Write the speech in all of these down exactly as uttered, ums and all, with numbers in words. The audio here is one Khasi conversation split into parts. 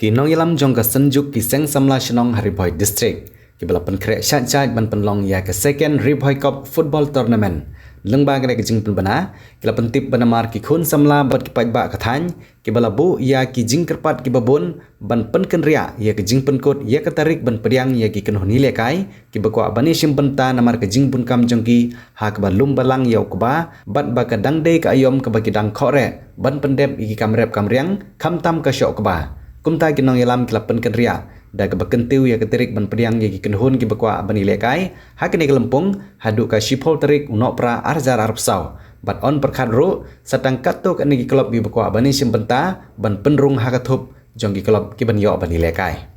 Ki nongïalam jong ka Synjuk ki Seng Samla Shnong ha Ri Bhoi District kiba la pynkhreh shait shait ban pynlong ïa ka Second Ri Bhoi Cup Football Tournament. Lyngba kane ka jingpynbna, ki la pyntip ba namar ki khun samla bad ki paidbah ka thaiñ kiba la buh ïa ki jingkyrpad kiba bun ban pynkynriah ïa ka jingpynkut ïa ka tarik ban pdiang ïa ki kynhun ïalehkai kiba kwah ban ïashim bynta namar ka jingbun kam jong ki ha kaba lum balang ïa u kba bad ba ka dang dei ka aïom kaba ki dang khohreh ban pyndep ïa ki kam rep kam riang khamtam ka shoh kba. Kumta ki nongïalam ki la pynkynriah da kaba kyntiew ïa ka tarik ban pdiang ïa ki kynhun kiba kwah ban ïalehkai ha kane ka lympung haduh ka shiphew tarik u Nohprah ar hajar arphew saw bad yn pyrkhat ruh sa tang katto katne ki club kiba kwah ban ïashim bynta ban pynrung ha ka thup jong ki club kiban ïoh ban ïalehkai.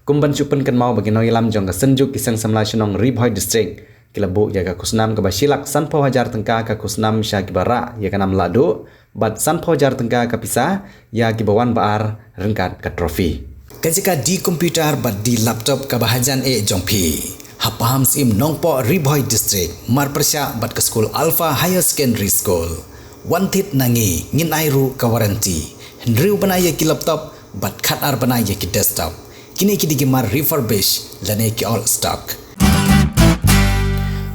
Kum ban shu pynkynmaw ba ki nongïalam jong ka Synjuk ki Seng Samla Shnong Ri Bhoi District ki la buh ïa ka khusnam kaba shi lak sanphew hajar tyngka ka khusnam sha kiba rah ïa ka nam lahduh bad sanphew hajar tyngka ka pisa ïa kiba wan ba ar ryngkat ka trophy. Ka jaka die computer bad die laptop kaba hajan eh jong phi ha Pahamsyiem Nongpoh Ri Bhoi District marpyrshah bad ka skul Alpha Higher Secondary School. Wan thied na ngi, ngin ai ruh ka warranty. Hynriew bnai ïa ki laptop bad khatar bnai ïa ki desktop. Kine ki dei ki mar refurbish lane ki old stock.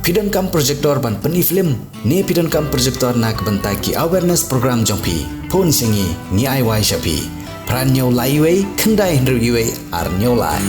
Phi donkam projector ban pyni film ne phi donkam projector na ka bynta ki awareness program jong phi? Phone sha ngi, ngi ai wai sha phi. Phra hynñiew lai wei, khyndai hynriew wei, ar hynñiew lai.